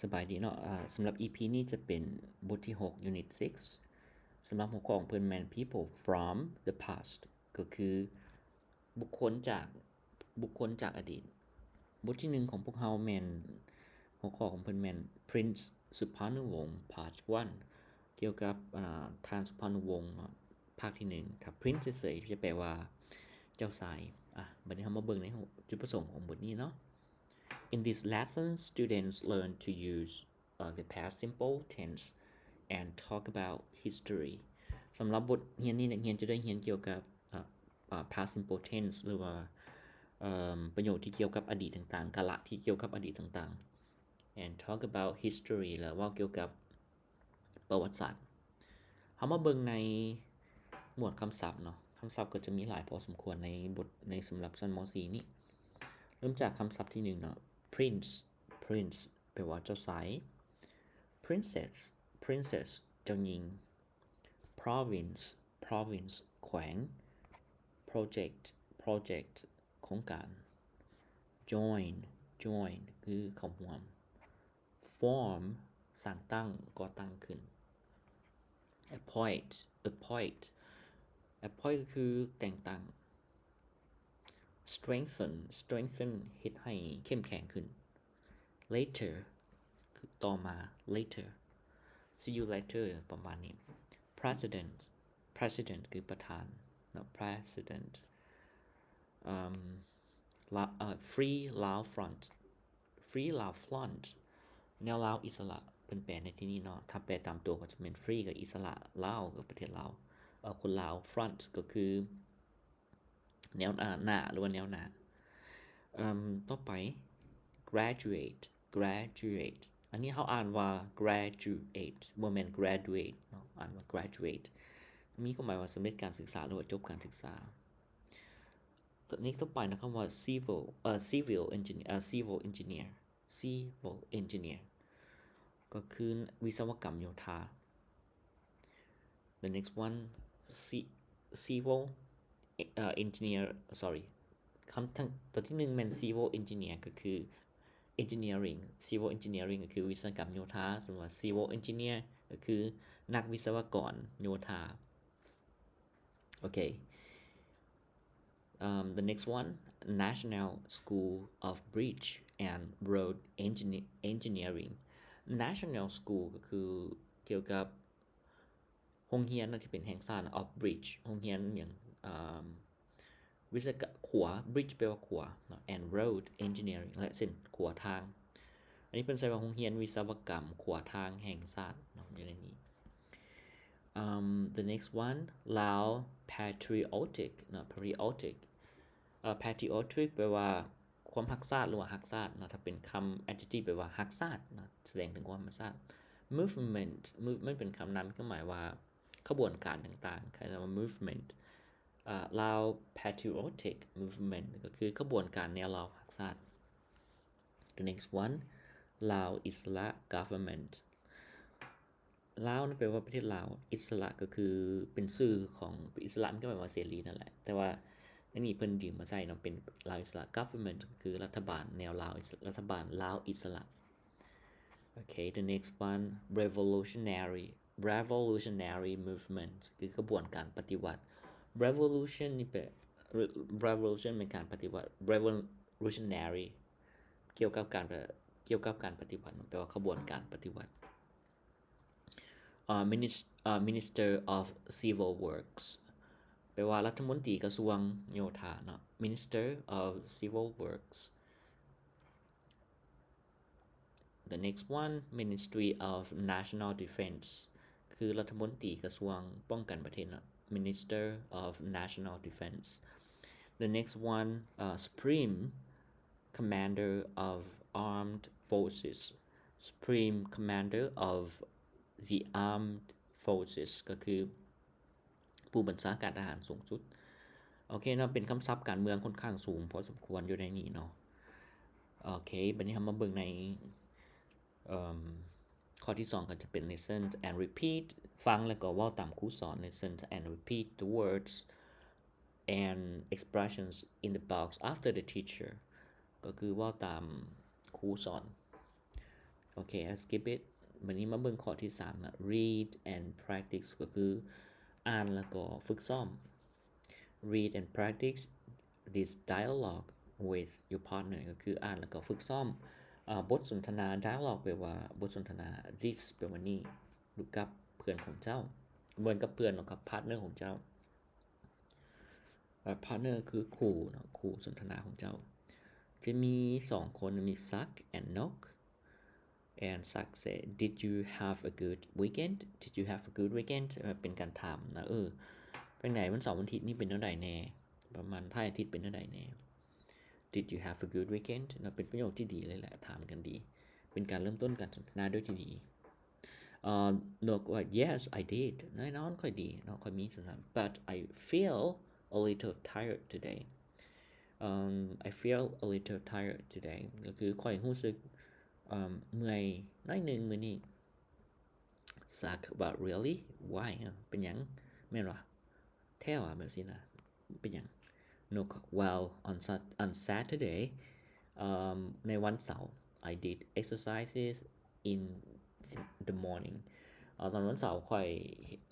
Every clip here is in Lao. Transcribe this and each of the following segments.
ສະບາຍດີເນາະ ອາ ສຳລັບ ອີພີ ນີ້ຈະເປັນບົດທີຫົກ Unit six ສຳລັບຫົວຂໍ້ຂອງເພິ່ນແມ່ນ People from the Past ກໍຄືບຸກຄົນຈາກ ບຸກຄົນຈາກອະດີດ. ບົດທີໜຶ່ງຂອງພວກເຮົາແມ່ນ ຫົວຂໍ້ຂອງເພິ່ນແມ່ນ Prince Suphanuwong Part one ກ່ຽວກັບ ອາ ທ່ານ ສຸພານຸວົງ ເນາະ ພາກທີໜຶ່ງ. ຖ້າ Prince ເສີຍໆ ຈະແປວ່າເຈົ້າຊາຍ. ອາ ບັດນີ້ເຮົາມາເບິ່ງໃນຈຸດປະສົງຂອງບົດນີ້ເນາະ. In this lesson, students learn to use, uh, the past simple tense and talk about history. ສຳລັບບົດຮຽນນີ້ ນັກຮຽນຈະໄດ້ຮຽນກ່ຽວກັບ ອາ ອາ past simple tense ຫຼືວ່າ ເອີ່ມ ປະໂຫຍກທີ່ກ່ຽວກັບອະດີດຕ່າງໆ, ກາລະທີ່ກ່ຽວກັບອະດີດຕ່າງໆ and talk about history ແລະ ເວົ້າກ່ຽວກັບປະຫວັດສາດ. ເຮົາມາເບິ່ງໃນໝວດຄຳສັບເນາະ. ຄຳສັບກໍຈະມີຫຼາຍພໍສົມຄວນໃນບົດ ໃນສຳລັບຊັ້ນ ມໍສີ່ ນີ້. ເລີ່ມຈາກຄຳສັບທີໜຶ່ງເນາະ Prince. Prince ແປວ່າເຈົ້າຊາຍ. Princess. Princess ເຈົ້າຍິງ. Province. Province ແຂວງ. Project. Project ໂຄງການ. Join. Join ຄືເຂົ້າຮ່ວມ. Form ສ້າງຕັ້ງ, ກໍ່ຕັ້ງຂຶ້ນ. Appoint. Appoint. Appoint ກໍຄືແຕ່ງຕັ້ງ. Strengthen. Strengthen ເຮັດໃຫ້ເຂັ້ມແຂງຂຶ້ນ. Later ຄືຕໍ່ມາ. Later. See you later ປະມານນີ້. President. President ຄືປະທານເນາະ. President. ເອີ່ມ ລາ ເອີ່ Free Lao Front. Free Lao Front ແນວລາວອິດສະຫຼະ ເພິ່ນແປໃນທີ່ນີ້ເນາະ. ຖ້າແປຕາມຕົວກໍຈະແມ່ນ Free ກໍອິດສະຫຼະ, Lao ກໍປະເທດລາວ, ເອີ່ ຄົນລາວ. Front ກໍຄືແນວໜ້າ ໜ້າ ຫຼືວ່າແນວໜ້າ. ເອີ່ມ ຕໍ່ໄປ Graduate. Graduate ອັນນີ້ເຮົາອ່ານວ່າ Graduate ບໍ່ແມ່ນ Graduate ເນາະ, ອ່ານວ່າ Graduate ມີຄວາມໝາຍວ່າສຳເລັດການສຶກສາ ຫຼືວ່າຈົບການສຶກສາ. ຕົວນີ້ຕໍ່ໄປນະ ຄຳວ່າ civil ເອີ civil engineer ເອີ civil engineer civil engineer ກໍຄືວິສະວະກຳໂຍທາ. The next one ci- civil ເອີ engineer sorry ຄຳ ຕົວທີໜຶ່ງແມ່ນ civil engineer ກໍຄື engineering civil engineering ກໍຄືວິສະວະກຳໂຍທາ. ສະມມຸດວ່າ civil engineer ກໍຄືນັກວິສະວະກອນໂຍທາ. ໂອເຄ um the next one National School of Bridge and Road Engineer- Engineering. National School ກໍຄືກ່ຽວກັບໂຮງຮຽນທີ່ເປັນແຫ່ງຊາດ of Bridge ໂຮງຮຽນຫຍັງ ອາ ວິສະວະ ຂົວ Bridge ແປວ່າຂົວເນາະ and Road Engineering ແລະ ເຊັ່ນ ຂົວທາງ. ອັນນີ້ເພິ່ນໃສ່ວ່າໂຮງຮຽນວິສະວະກຳຂົວທາງແຫ່ງຊາດເນາະ ຢູ່ໃນນີ້. Um the next one Lao Patriotic ເນາະ Patriotic ເອີ Patriotic ແປວ່າຄວາມຮັກຊາດ ຫຼືວ່າຮັກຊາດເນາະ. ຖ້າເປັນຄຳ adjective ແປວ່າຮັກຊາດເນາະ ສະແດງເຖິງຄວາມຮັກຊາດ. Movement Movement ເປັນຄຳນາມ ກໍໝາຍວ່າຂະບວນການຕ່າງໆ ຄະນະ movement. ເອີ Lao Patriotic Movement ກໍຄືຂະບວນການແນວລາວຮັກຊາດ. The next one Lao Isala Government. ລາວນັ້ນແປວ່າປະເທດລາວ, ອິດສະຫຼະກໍຄືເປັນຊື່ຂອງ ອິດສະຫຼະມັນກໍແປວ່າເສລີນັ້ນແຫຼະ ແຕ່ວ່າອັນນີ້ເພິ່ນຢືມມາໃຊ້ເນາະ ເປັນລາວອິດສະຫຼະ. Government ກໍຄືລັດຖະບານແນວລາວ ລັດຖະບານລາວອິດສະຫຼະ. Okay, the next one Revolutionary Revolutionary Movement ຄືຂະບວນການປະຕິວັດ. Revolution ນີ້ແປ Revolution ແມ່ນການປະຕິວັດ. Revolutionary ກ່ຽວກັບການ ກ່ຽວກັບການປະຕິວັດ ແປວ່າຂະບວນການປະຕິວັດ. ເອີ Minis- ເອີ Minister of Civil Works ແປວ່າລັດຖະມົນຕີກະຊວງໂຍທາເນາະ. Minister of Civil Works. The next one Ministry of National Defense ຄືລັດຖະມົນຕີກະຊວງປ້ອງກັນປະເທດເນາະ. Minister of National Defense. The next one uh, Supreme Commander of Armed Forces. Supreme Commander of the Armed Forces ກໍຄື ຜູ້ບັນຊາການທະຫານສູງສຸດ. ໂອເຄເນາະ ເປັນຄຳສັບການເມືອງຂ້ອນຂ້າງສູງພໍສົມຄວນຢູ່ໃນນີ້ເນາະ. ໂອເຄ ບັດນີ້ເຮົາມາເບິ່ງໃນ ເອີ່ມ ຂໍ້ທີສອງກໍຈະເປັນ listen and repeat ຟັງແລ້ວກໍເວົ້າຕາມຄູສອນ. Listen and repeat the words and expressions in the box after the teacher ກໍຄືເວົ້າຕາມຄູສອນ. Okay, I'll skip it. ບັດນີ້ມາເບິ່ງຂໍ້ທີສາມນະ read and practice ກໍຄືອ່ານແລ້ວກໍຝຶກຊ້ອມ. Read and practice this dialogue with your partner ກໍຄືອ່ານແລ້ວກໍຝຶກຊ້ອມ ອາ ບົດສົນທະນາ dialogue ແປວ່າບົດສົນທະນາ this ແປວ່ານີ້ ຢູ່ກັບເພື່ອນຂອງເຈົ້າ ເໝືອນກັບເພື່ອນເນາະ ກັບ partner ຂອງເຈົ້າ. ເອີ partner ຄືຄູ່ເນາະ ຄູ່ສົນທະນາຂອງເຈົ້າ. ຈະມີສອງຄົນ ມີ Suk and Nok. And Suk said, "Did you have a good weekend? Did you have a good weekend?" ເປັນການຖາມນະ ເອີ ເປັນໃດ ວັນເສົາວັນອາທິດນີ້ເປັນແນວໃດແດ່? ປະມານທ້າຍອາທິດເປັນແນວໃດແດ່? Did you have a good weekend? ເນາະ ເປັນປະໂຫຍກທີ່ດີເລີຍແຫຼະ ຖາມກັນດີ ເປັນການເລີ່ມຕົ້ນການສົນທະນາດ້ວຍທີ່ດີ. ເອີ Nok ວ່າ Yes, I did. ແນ່ນອນ ຂ້ອຍດີເນາະ ຂ້ອຍມີສ່ວນນັ້ນ But I feel a little tired today. Um, I feel a little tired today. ກໍຄືຂ້ອຍຮູ້ສຶກ ເອີ ເມື່ອຍໜ້ອຍໜຶ່ງມື້ນີ້. Suk ວ່າ Really? Why? ເປັນຫຍັງ? ແມ່ນຫວາ? ແທ້ຫວາ? ແບບຊີ້ນະ ເປັນຫຍັງ? Nok Well, on Sat- on Saturday, um, ໃນວັນເສົາ I did exercises in the morning. ເອີ ຕອນວັນເສົາຂ້ອຍ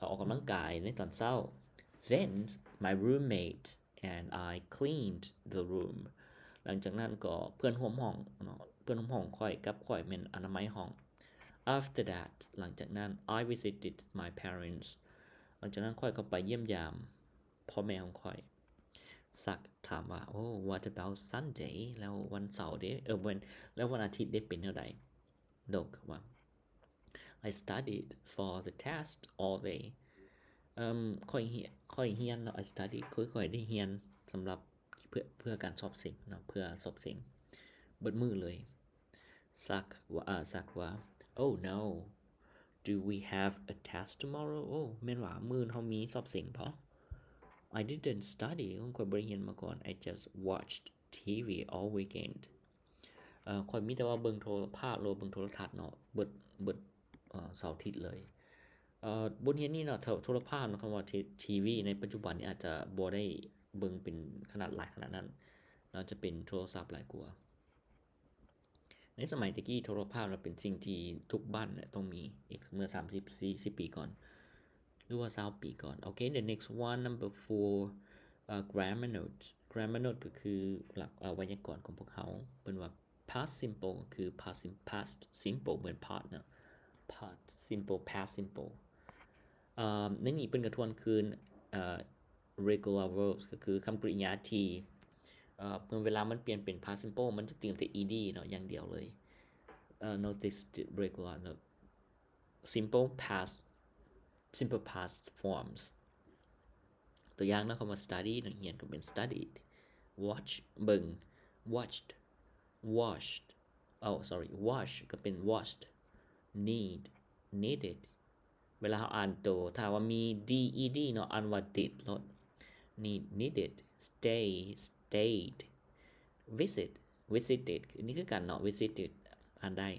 ອອກກຳລັງກາຍໃນຕອນເຊົ້າ. Then my roommate and I cleaned the room. ຫຼັງຈາກນັ້ນກໍເພື່ອນຮ່ວມຫ້ອງເນາະ ເພື່ອນຮ່ວມຫ້ອງຂ້ອຍກັບຂ້ອຍແມ່ນອະນາໄມຫ້ອງ. After that, ຫຼັງຈາກນັ້ນ I visited my parents. ຫຼັງຈາກນັ້ນຂ້ອຍກໍໄປຢ້ຽມຢາມພໍ່ແມ່ຂອງຂ້ອຍ. Suk ຖາມວ່າ Oh, what about Sunday? ແລ້ວວັນເສົາເດ? ເອີ ແມ່ນ ແລ້ວວັນອາທິດເດ ເປັນແນວໃດ? Nok ວ່າ I studied for the test all day. ເອີ ຂ້ອຍຮຽນ ຂ້ອຍຮຽນເນາະ I studied ຄືຂ້ອຍໄດ້ຮຽນສຳລັບເພື່ອ ເພື່ອການສອບເສັງເນາະ ເພື່ອສອບເສັງເບິດມື້ເລີຍ. Suk ວ່າ ອາ Suk ວ່າ Oh no, do we have a test tomorrow? ໂອ້ ແມ່ນຫວາ ມື້ອື່ນເຮົາມີສອບເສັງບໍ? I didn't study. ຂ້ອຍບໍ່ໄດ້ຮຽນມາກ່ອນ. I just watched TV all weekend. ເອີ ຂ້ອຍມີແຕ່ວ່າເບິ່ງໂທລະພາບ ຫຼືວ່າເບິ່ງໂທລະທັດເນາະ ເບິດ ເບິດ ເອີ ເສົາອາທິດເລີຍ. ເອີ ບົດຮຽນນີ້ເນາະ ໂທ ໂທລະພາບເນາະ ຄຳວ່າທີ ທີວີໃນປັດຈຸບັນນີ້ອາດຈະບໍ່ໄດ້ເບິ່ງເປັນຂະໜາດຫຼາຍຂະໜາດນັ້ນເນາະ ຈະເປັນໂທລະສັບຫຼາຍກວ່າ. ໃນສະໄໝແຕ່ກີ້ ໂທລະພາບເນາະ ເປັນສິ່ງທີ່ທຸກບ້ານເນາະຕ້ອງມີ ເມື່ອສາມສິບ ສີ່ສິບປີກ່ອນ ຫຼືວ່າຊາວປີກ່ອນ. Okay, the next one, number four, uh, grammar note. Grammar note ກໍຄືຫຼັກ ເອີ ໄວຍາກອນຂອງພວກເຮົາ. ເພິ່ນວ່າ past simple ກໍຄື past sim- past simple ເໝືອນ past ເນາະ past simple, past simple. ເອີ ໃນນີ້ເພິ່ນກໍທວນຄືນ ເອີ regular verbs ກໍຄືຄຳກະລິຍາທີ່ ເອີ ເມື່ອເວລາມັນປ່ຽນເປັນ past simple ມັນຈະເຕີມແຕ່ ed ເນາະ ຢ່າງດຽວເລີຍ. ເອີ notice the regular ເນາະ simple past, simple past forms. ຕົວຢ່າງເນາະ ຄຳວ່າ study ນັກຮຽນກໍເປັນ studied, watch ເບິ່ງ watched, washed, oh sorry, wash ກໍເປັນ washed, need, needed. ເວລາເຮົາອ່ານໂຕ ຖ້າວ່າມີ d, ed ເນາະ ອ່ານວ່າ did ໂລດ. Need, needed, stay, stayed, visit, visited ນີ້ຄືກັນເນາະ visited ອ່ານໄດ້.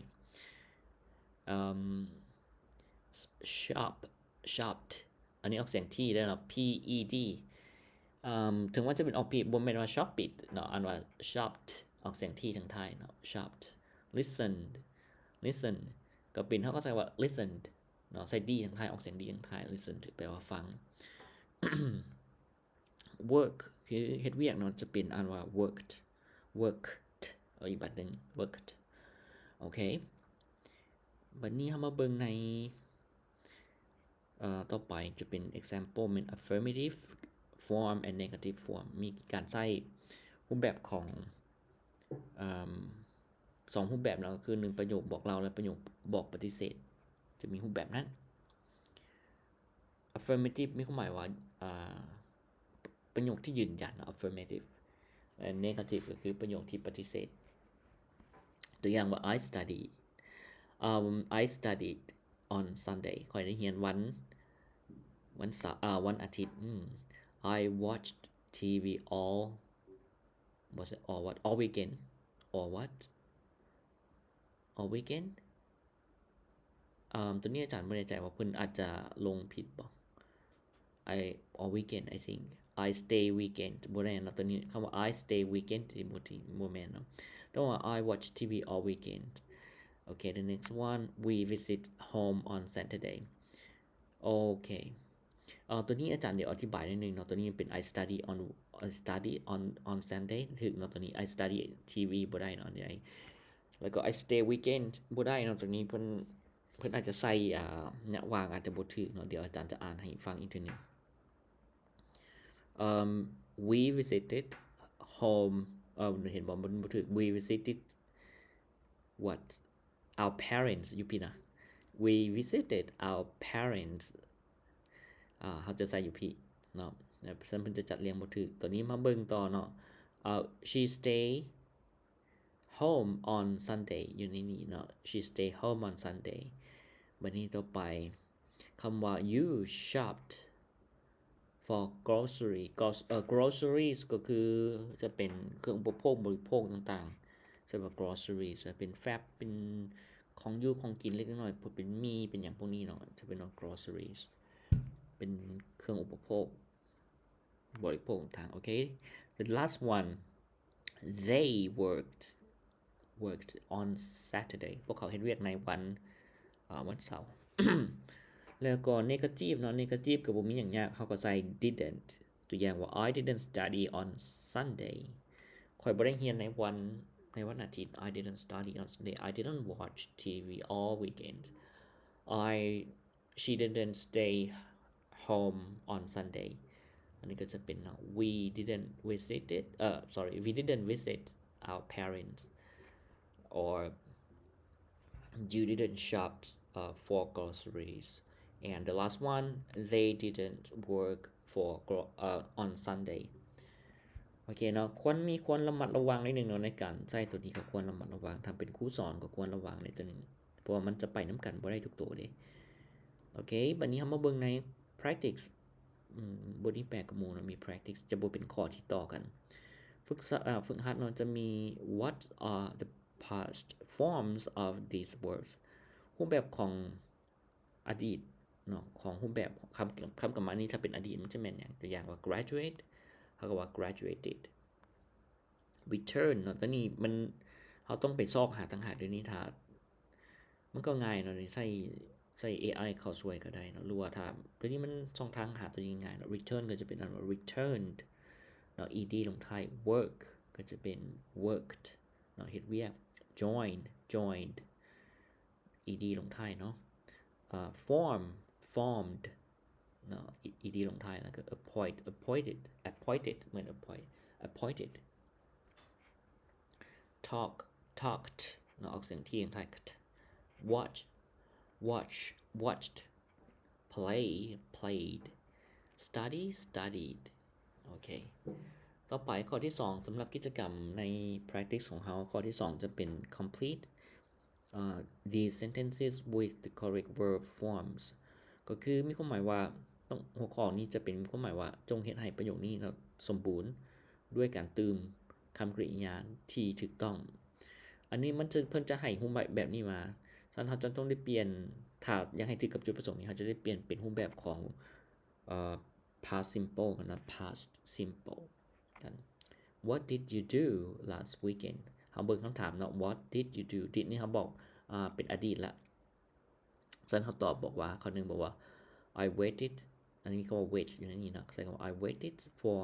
ເອີ shop, shopped ອັນນີ້ອອກສຽງ t ເດີເນາະ p e d. ເອີ ເຖິງວ່າຈະເປັນອອກ p ບໍ່ແມ່ນວ່າ shopped ເນາະ ອ່ານວ່າ shopped ອອກສຽງ t ທາງທ້າຍເນາະ shopped. Listened, listened ກໍເປັນ ເຮົາກໍໃສ່ວ່າ listened ເນາະ ໃສ່ d ທາງທ້າຍ ອອກສຽງ d ທາງທ້າຍ. Listened ແປວ່າຟັງ. Work ຄືເຮັດວຽກເນາະ ຈະເປັນອ່ານວ່າ worked, worked ເອົາອີກບາດໜຶ່ງ worked. ໂອເຄ ບັດນີ້ເຮົາມາເບິ່ງໃນ ເອີ ຕໍ່ໄປຈະເປັນ example ແມ່ນ affirmative form and negative form ມີການໃຊ້ຮູບແບບຂອງ ເອີ ສອງຮູບແບບເນາະ ກໍຄື ໜຶ່ງ ປະໂຫຍກບອກເລົ່າ ແລະ ປະໂຫຍກບອກປະຕິເສດ ຈະມີຮູບແບບນັ້ນ. Affirmative ມີຄວາມໝາຍວ່າ ເອີ ປະໂຫຍກທີ່ຢືນຢັນ affirmative ແລະ negative ກໍຄືປະໂຫຍກທີ່ປະຕິເສດ. ຕົວຢ່າງວ່າ I studied, um, I studied on Sunday. ຂ້ອຍໄດ້ຮຽນວັນ ວັນເສົາ ເອີ ວັນອາທິດ. ອືມ I watched TV all, ບໍ່ໃຊ່ all what, all weekend, all what, all weekend. ເອີ ຕົວນີ້ອາຈານບໍ່ແນ່ໃຈວ່າເພິ່ນອາດຈະລົງຜິດບໍ່. I, all weekend, I think. I stay weekend ບໍ່ແນ່ເນາະ ຕົວນີ້ຄຳວ່າ I stay weekend ບໍ່ ບໍ່ແມ່ນເນາະ. ແຕ່ວ່າ I watch TV all weekend. Okay, the next one, we visit home on Saturday. Okay. ເອີ ຕົວນີ້ອາຈານໄດ້ອະທິບາຍໜ້ອຍໜຶ່ງເນາະ. ຕົວນີ້ເປັນ I study on, I study on, on Sunday ຖືກເນາະ. ຕົວນີ້ I study ທີ V ບໍ່ໄດ້ເນາະ ອັນນີ້. ແລ້ວກໍ I stay weekend ບໍ່ໄດ້ເນາະ. ຕົວນີ້ເພິ່ນ, ເພິ່ນອາດຈະໃສ່ ອ່າ ຍະຫວ່າງອາດຈະບໍ່ຖືກເນາະ. ດຽວອາຈານຈະອ່ານໃຫ້ຟັງອີກເທື່ອໜຶ່ງ. ເອີ we visited home ເອີ ເຫັນບໍ່? ມັນບໍ່ຖືກ. We visited what? Our parents ຢູ່ພີ້ນະ. We visited our parents. ອ່າ ເຮົາຈະໃສ່ຢູ່ພີ້ເນາະ. ສະນັ້ນເພິ່ນຈະຈັດລຽງບໍ່ຖືກ. ຕົວນີ້ມາເບິ່ງຕໍ່ເນາະ. ເອີ she stay home on Sunday ຢູ່ໃນນີ້ເນາະ. She stay home on Sunday. ບັດນີ້ຕໍ່ໄປ ຄຳວ່າ you shopped for grocery. Gro- ເອີ groceries ກໍຄືຈະເປັນເຄື່ອງອຸປະໂພກບໍລິໂພກຕ່າງໆ. ເຊັ່ນວ່າ groceries ຈະເປັນແຟັບ ເປັນຂອງຢູ່ຂອງກິນເລັກໆນ້ອຍໆ ເປັນໝີ່ ເປັນຫຍັງພວກນີ້ເນາະ. ຈະເປັນວ່າ groceries ເປັນເຄື່ອງອຸປະໂພກ ບໍລິໂພກຕ່າງໆ. Okay, the last one, they worked, worked on Saturday. ພວກເຂົາເຮັດວຽກໃນວັນ ເອີ ວັນເສົາ. ແລ້ວກໍ negative ເນາະ, negative ກໍບໍ່ມີຫຍັງຍາກ, ເຮົາກໍໃສ່ didn't. ຕົວຢ່າງວ່າ I didn't study on Sunday. ຂ້ອຍບໍ່ໄດ້ຮຽນໃນວັນ, ໃນວັນອາທິດ. I didn't study on Sunday. I didn't watch TV all weekend. I She didn't stay home on Sunday. ອັນນີ້ກໍຈະເປັນເນາະ we didn't visited, ເອີ sorry, we didn't visit our parents, or you didn't shop, uh, for groceries. And the last one, they didn't work for gro- uh, on Sunday. ໂອເຄເນາະ, ຄວນມີ ຄວນລະມັດລະວັງໜ້ອຍໜຶ່ງເນາະ ໃນການໃຊ້ຕົວນີ້ກໍຄວນລະມັດລະວັງ. ຖ້າເປັນຄູສອນກໍຄວນລະວັງໃນຕົວນີ້. ເພາະວ່າມັນຈະໄປນຳກັນບໍ່ໄດ້ທຸກໂຕເດ້. ໂອເຄ, ບັດນີ້ເຮົາມາເບິ່ງໃນ practice. ອືມ, ບົດນີ້ແປກວ່າໝູ່ເນາະ, ມີ practice ຈະບໍ່ເປັນຂໍ້ທີ່ຕໍ່ກັນ. ຝຶກສະ, ເອີ, ຝຶກຫັດເນາະ, ຈະມີ what are the past forms of these verbs? ຮູບແບບຂອງອະດີດເນາະ, ຂອງຮູບແບບຄຳ, ຄຳກຳມະນີ້ ຖ້າເປັນອະດີດມັນຈະແມ່ນຫຍັງ? ຕົວຢ່າງວ່າ graduate ເຮົາກໍວ່າ graduated. Return ເນາະ, ຕົວນີ້ມັນ ເຮົາຕ້ອງໄປຊອກຫາຕ່າງຫາກ. ດຽວນີ້ຖ້າ ມັນກໍງ່າຍເນາະ, ນີ້ໃຊ້, ໃຊ້ ເອໄອ ເຂົ້າຊ່ວຍກໍໄດ້ເນາະ, ຫຼືວ່າຖ້າ ດຽວນີ້ມັນຊ່ອງທາງຫາຕົວນີ້ງ່າຍເນາະ. Return ກໍຈະເປັນອັນວ່າ returned ເນາະ, ອີ ດີ ລົງທ້າຍ. Work ກໍຈະເປັນ worked ເນາະ, ເຮັດວຽກ. Join, joined ອີ ດີ ລົງທ້າຍເນາະ. ເອີ form, formed ເນາະ, ອີ ດີ ລົງທ້າຍ. ແລ້ວກໍ appoint, appointed, appointed ເໝືອນ appoint, appointed. Talk, talked ເນາະ, ອອກສຽງ T ລົງທ້າຍ. Watch, watch, watched. Play, played. Study, studied. ໂອເຄ, ຕໍ່ໄປຂໍ້ທີສອງ ສຳລັບກິດຈະກຳໃນ practice ຂອງເຮົາ. ຂໍ້ທີສອງຈະເປັນ complete ເອີ these sentences with the correct verb forms ກໍຄືມີຄວາມໝາຍວ່າ ຕ້ອງ, ຫົວຂໍ້ນີ້ຈະເປັນ ມີຄວາມໝາຍວ່າ ຈົ່ງເຮັດໃຫ້ປະໂຫຍກນີ້ເນາະ ສົມບູນດ້ວຍການຕື່ມຄຳກະລິຍາທີ່ຖືກຕ້ອງ. ອັນນີ້ມັນຈະ, ເພິ່ນຈະໃຫ້ຮູບແບບ, ແບບນີ້ມາ. ສະນັ້ນເຮົາຈະຕ້ອງໄດ້ປ່ຽນ, ຖ້າຢາກໃຫ້ຖືກກັບຈຸດປະສົງນີ້ ເຮົາຈະໄດ້ປ່ຽນເປັນຮູບແບບຂອງ ເອີ past simple ກັນເນາະ, past simple ກັນ. What did you do last weekend? ເຮົາເບິ່ງຄຳຖາມເນາະ, What did you do? Did ນີ້ເຮົາບອກ, ອາ, ເປັນອະດີດລະ. ສະນັ້ນເຮົາຕອບບອກວ່າ, ຂໍ້ໜຶ່ງບອກວ່າ I waited, ອັນນີ້ກໍວ່າ wait ຢູ່ໃນນີ້ເນາະ, ໃສ່ຄຳວ່າ I waited for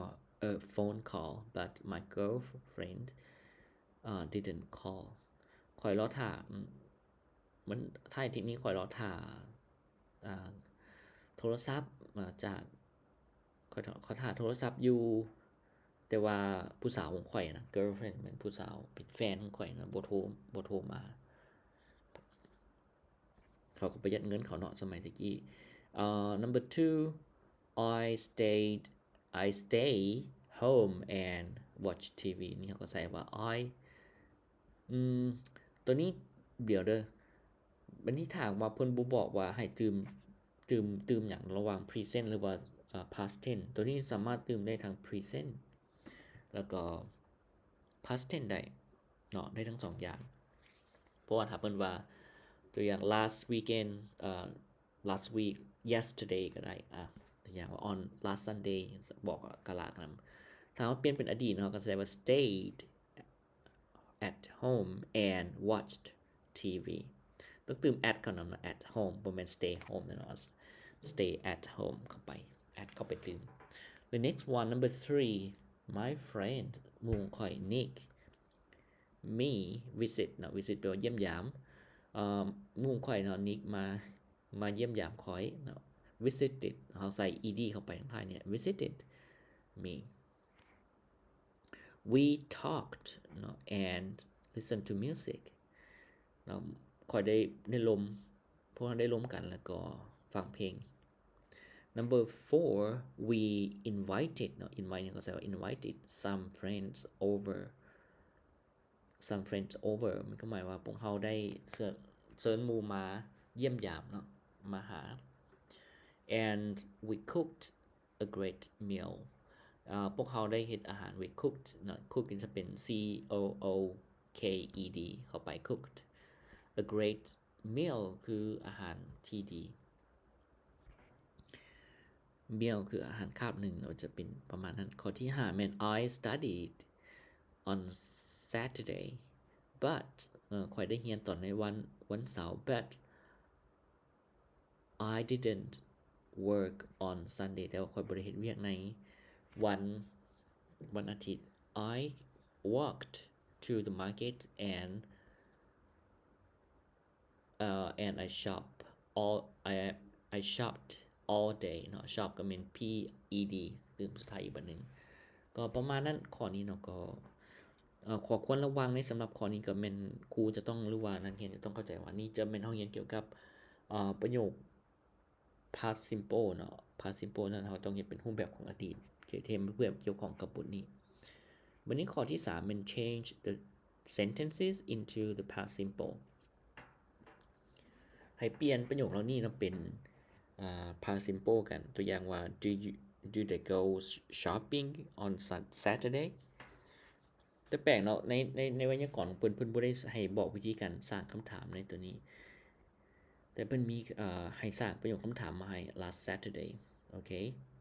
a phone call, but my girlfriend, uh, didn't call. ຂ້ອຍລໍຖ້າ, ມັນ, ທ້າຍອາທິດນີ້ຂ້ອຍລໍຖ້າ, ອ່າ, ໂທລະສັບ, ມາຈາກ, ຂ້ອຍ, ຂ້ອຍຖ້າໂທລະສັບຢູ່, ແຕ່ວ່າຜູ້ສາວຂອງຂ້ອຍນະ, girlfriend ແມ່ນຜູ້ສາວ, ເປັນແຟນຂອງຂ້ອຍນະ, ບໍ່ໂທ, ບໍ່ໂທມາ. ເຂົາກໍປະຢັດເງິນເຂົາເນາະ ສະໄໝແຕ່ກີ້. ເອີ number two, I stayed, I stay home and watch TV. ນີ້ເຮົາກໍໃສ່ວ່າ I, ອືມ, ຕົວນີ້ ດຽວເດີ, ບັດນີ້ຖ້າຫາກວ່າເພິ່ນບໍ່ບອກວ່າໃຫ້ຕື່ມ, ຕື່ມ, ຕື່ມຫຍັງລະຫວ່າງ present ຫຼືວ່າ, ເອີ, past tense, ຕົວນີ້ສາມາດຕື່ມໄດ້ທັງ present ແລ້ວກໍ past tense ໄດ້ເນາະ, ໄດ້ທັງສອງຢ່າງ. ເພາະວ່າຖ້າເພິ່ນວ່າ ຕົວຢ່າງ last weekend, ເອີ, last week, yesterday ກໍໄດ້. ອາ, ຕົວຢ່າງວ່າ on last Sunday ບອກກໍລາກນຳ. ຖ້າເຮົາປ່ຽນເປັນອະດີດເນາະ, ເຮົາກໍໃສ່ວ່າ stayed at home and watched TV ຕ້ອງຕື່ມ at ເຂົ້ານຳນະ at home ບໍ່ແມ່ນ stay home ແນ່ນອນ stay at home ເຂົ້າໄປ at ເຂົ້າໄປຕື່ມ. The next one, number three, my friend ໝູ່ຂ້ອຍ Nick me visit ເນາະ visit ແປວ່າຢ້ຽມຢາມ. ເອີ່ມ ໝູ່ຂ້ອຍເນາະ Nick ມາ ມາຢ້ຽມຢາມຂ້ອຍເນາະ. Visited ເຮົາໃສ່ ed ເຂົ້າໄປທາງທ້າຍນີ້ visited me. We talked ເນາະ and listen to music ເນາະ. ຂ້ອຍໄດ້ ໄດ້ລົມ ພວກເຮົາໄດ້ລົມກັນ ແລ້ວກໍຟັງເພງ. Number four, we invited ເນາະ invite ເຮົາກໍໃສ່ວ່າ invited some friends over some friends over ມັນກໍໝາຍວ່າພວກເຮົາໄດ້ເຊີນ ເຊີນໝູ່ມາຢ້ຽມຢາມເນາະ ມາຫາ. And we cooked a great meal. ເອີ່ ພວກເຮົາໄດ້ເຮັດອາຫານ we cooked ເນາະ cook ຈະເປັນ c o o k e d ເຂົ້າໄປ cooked a great meal ຄືອາຫານທີ່ດີ. Meal ຄືອາຫານຄາບໜຶ່ງເນາະ ຈະເປັນປະມານນັ້ນ. ຂໍ້ທີຫ້າແມ່ນ I studied on Saturday but ເອີ່ ຂ້ອຍໄດ້ຮຽນຕອນໃນວັນ ວັນເສົາ but I didn't work on Sunday ແຕ່ວ່າຂ້ອຍບໍ່ໄດ້ເຮັດວຽກໃນວັນ ວັນອາທິດ. I walked to the market and uh, and I shop all I I shopped all day ເນາະ shop ກໍແມ່ນ p e d ຕື່ມສຸດທ້າຍອີກບາດໜຶ່ງ ກໍປະມານນັ້ນ. ຂໍ້ນີ້ເນາະ ກໍ ເອີ່ ຂໍ້ຄວນລະວັງໃນສຳລັບຂໍ້ນີ້ກໍແມ່ນຄູຈະຕ້ອງ ຫຼືວ່ານັກຮຽນຈະຕ້ອງເຂົ້າໃຈວ່ານີ້ຈະແມ່ນເຮົາຮຽນກ່ຽວກັບ ເອີ່ ປະໂຫຍກ past simple ເນາະ past simple ນັ້ນເຮົາຕ້ອງເຮັດເປັນຮູບແບບຂອງອະດີດ ທີ່ ທີ່ເພື່ອກ່ຽວຂ້ອງກັບບົດນີ້. ບັດນີ້ຂໍ້ທີສາມແມ່ນ change the sentences into the past simple ໃຫ້ປ່ຽນປະໂຫຍກເຫຼົ່ານີ້ເນາະເປັນ ອ່າ past simple ກັນ. ຕົວຢ່າງວ່າ do you do they go shopping on Sun- Saturday? ແຕ່ແປກເນາະ ໃນ ໃນ ໃນໄວຍາກອນຂອງເພິ່ນ ເພິ່ນບໍ່ໄດ້ໃຫ້ບອກວິທີການສ້າງຄຳຖາມໃນຕົວນີ້ ແຕ່ເພິ່ນມີ ເອີ່ ໃຫ້ສ້າງປະໂຫຍກຄຳຖາມມາໃຫ້ last Saturday. ໂອເຄ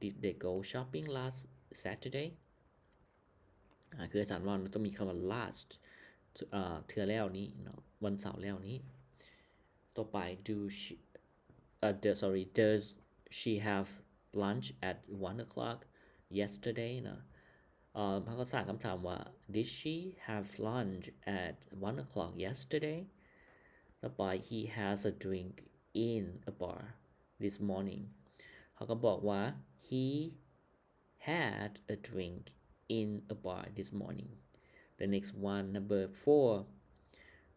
did they go shopping last Saturday? ອາ ຄືອາຈານເວົ້າເນາະ ຕ້ອງມີຄຳວ່າ last ເທື່ອແລ້ວນີ້ເນາະ ວັນເສົາແລ້ວນີ້. ຕໍ່ໄປ do she ເອີ sorry, does she have lunch at one o'clock yesterday ເນາະ. ເອີ ເຮົາກໍສ້າງຄຳຖາມວ່າ did she have lunch at one o'clock yesterday? ຕໍ່ໄປ he has a drink in a bar this morning. ເຮົາກໍບອກວ່າ he had a drink in a bar this morning. The next one, number four.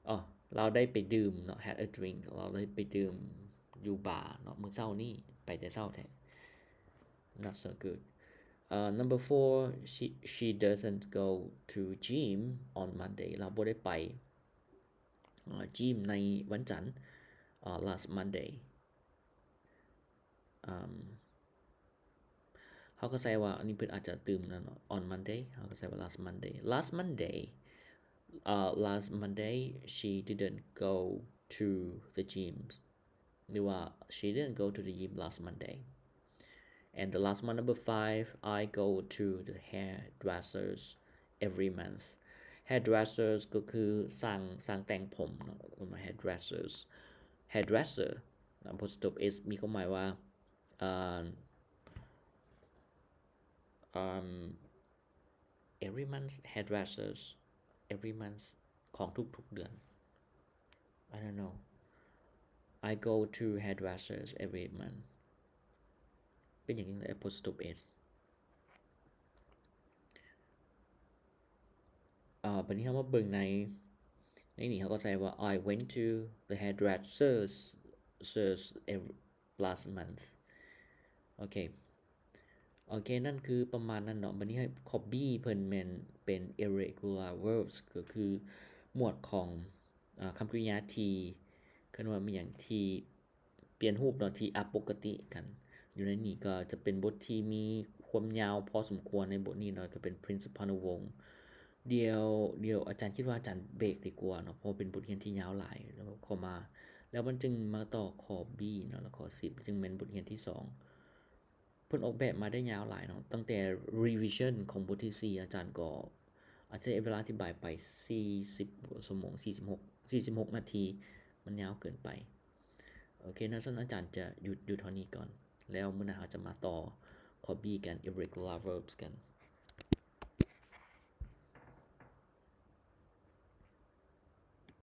ອໍ ລາວໄດ້ໄປດື່ມເນາະ had a drink ລາວໄດ້ໄປດື່ມຢູ່ບາເນາະ ມື້ເຊົ້ານີ້ ໄປແຕ່ເຊົ້າແທ້. Not so good. ເອີ number four, she she doesn't go to gym on Monday. ລາວບໍ່ໄດ້ໄປ ເອີ gym ໃນວັນຈັນ ເອີ last Monday. ອາ ເຮົາກໍໃສ່ວ່າ ອັນນີ້ເພິ່ນອາດຈະຕື່ມນຳເນາະ on Monday ເຮົາກໍໃສ່ວ່າ last Monday. Last Monday, uh, last Monday she didn't go to the gym ຫຼືວ່າ she didn't go to the gym last Monday. And the last one, number five, I go to the hairdressers every month. Hairdressers ກໍຄືຊ່າງ ຊ່າງແຕ່ງຜົມເນາະ hairdressers. Hairdresser apostrophe s ມີຄວາມໝາຍວ່າ ເອີ່ມ ເອີ່ມ every month, hairdressers every month ຂອງທຸກໆເດືອນ. I don't know. I go to hairdressers every month. ເປັນຫຍັງ apostrophe s? ເອີ ບັດນີ້ເຮົາມາເບິ່ງໃນ ໃນນີ້ເຮົາກໍໃສ່ວ່າ I went to the hairdressers, sers ev- last month. ໂອເຄ ໂອເຄ ນັ້ນຄືປະມານນັ້ນເນາະ. ບັດນີ້ໃຫ້ could be ເພິ່ນແມ່ນເປັນ irregular verbs ກໍຄືໝວດຂອງ ອາ ຄຳກະລິຍາທີ່ ເອີ້ນວ່າມີຫຍັງ ທີ່ປ່ຽນຮູບເນາະ ທີ່ອະປົກກະຕິກັນ. ຢູ່ໃນນີ້ກໍຈະເປັນບົດທີ່ມີຄວາມຍາວພໍສົມຄວນໃນບົດນີ້ເນາະ ກໍເປັນ Prince ສຸພານຸວົງ. ດຽວ ດຽວອາຈານຄິດວ່າອາຈານເບຣກດີກວ່າເນາະ ເພາະວ່າເປັນບົດຮຽນທີ່ຍາວຫຼາຍ ແລ້ວເຂົ້າມາ ແລ້ວມັນຈຶ່ງມາຕໍ່ຂໍ້ B ເນາະ ແລ້ວຂໍ້ C ຈຶ່ງແມ່ນບົດຮຽນທີສອງ. ເພິ່ນອອກແບບມາໄດ້ຍາວຫຼາຍເນາະ ຕັ້ງແຕ່ revision ຂອງບົດທີສີ່ ອາຈານກໍອາດໃຊ້ເວລາອະທິບາຍໄປສີ່ສິບຊົ່ວໂມງ ສີ່ສິບຫົກ ສີ່ສິບຫົກນາທີ ມັນຍາວເກີນໄປ. ໂອເຄເນາະ, ຊັ້ນອາຈານຈະຢຸດຢູ່ເທົ່ານີ້ກ່ອນ ແລ້ວມື້ໜ້າເຮົາຈະມາຕໍ່ copy ກັນ irregular verbs ກັນ.